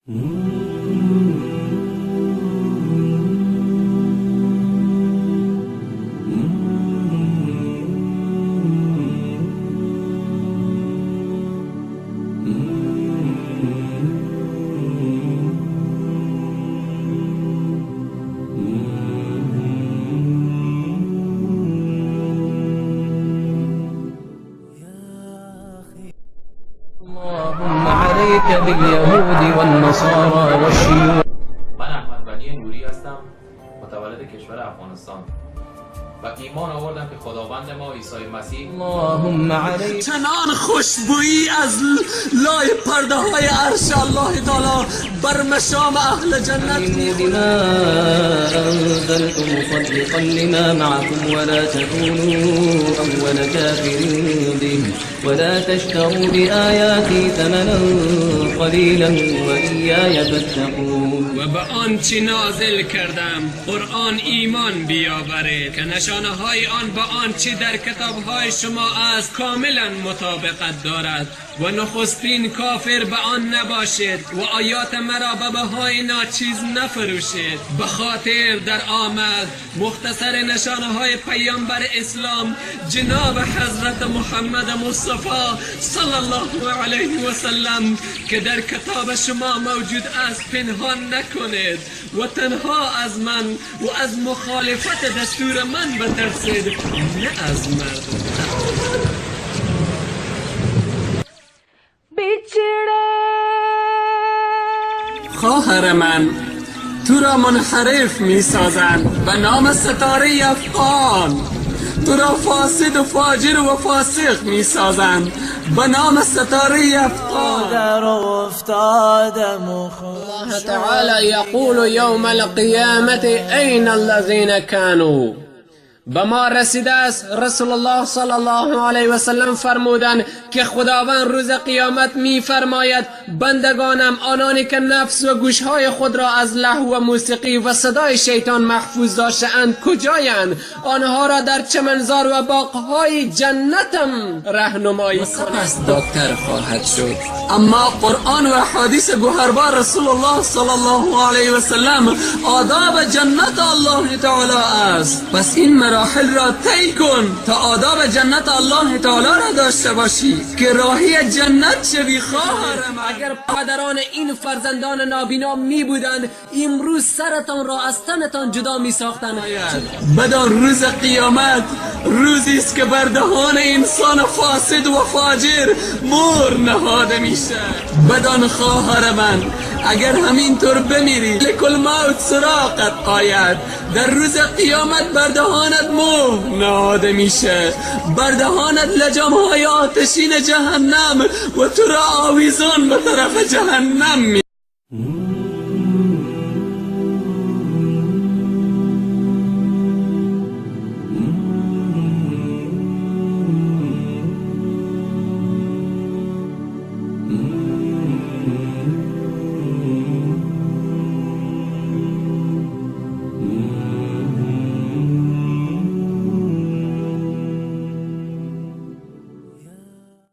اللهم عليك باليهود والنصارى والشيوع. من احمد ولی نوری هستم، متولد کشور افغانستان و ایمان آوردم که خداوند ما عیسی مسیح. اللهم عليك. چنان خوشبویی از لای پرده های عرش الله تعالی بر مشام اهل جنت بما أنزلت مصدقا لما معكم ولا تكونوا أول كافر به ولا تشتروا بآياتي ثمنا قليلا وإياي فاتقون. و به آنچه نازل کردم قرآن ایمان بیاورید که نشانه های آن با آنچه در کتاب های شما است کاملا مطابقت دارد و نخستین کافر به آن نباشید و آیات مرا به بهای ناچیز نفروشید. به خاطر در آمد مختصر نشانه های پیامبر اسلام جناب حضرت محمد مصطفی صلی الله علیه و سلم که در کتاب شما موجود است پنهان نکنید و تنها از من و از مخالفت دستور من بترسید، نه از مردم. خواهر من، تو را منحرف می سازند به نام ستاره افغان. تو را فاسد و فاجر و فاسق می سازند به نام ستاره افغان. در افتادم و الله تعالی یقول یوم القیامة این الذین كانوا. به ما رسیده است رسول الله صلی الله علیه و سلم فرمودند که خداوند روز قیامت می فرماید بندگانم، آنانی که نفس و گوشهای خود را از لهو و موسیقی و صدای شیطان محفوظ داشته اند کجایند؟ آنها را در چمنزار و باغهای جنتم رهنمایی کنم. سپس دکتر خواهد شد. اما قرآن و حدیث گوهربار رسول الله صلی الله علیه و سلم آداب جنت الله تعالی است. پس این مراحل را طی کن تا آداب جنت الله تعالی را داشته باشی که راهی جنت شوی. خواهرم، اگر پدران این فرزندان نابینا می بودند امروز سرتان را از تنتان جدا می ساختند. بدان روز قیامت روزی است که بر دهان انسان فاسد و فاجر مور نهاده میشه. بدان خواهر من، اگر همینطور بمیری لکل موت سراغت آید. در روز قیامت بر دهانت مهر نهاده میشه، بر دهانت لجام های آتشین جهنم و تو را آویزان به طرف جهنم می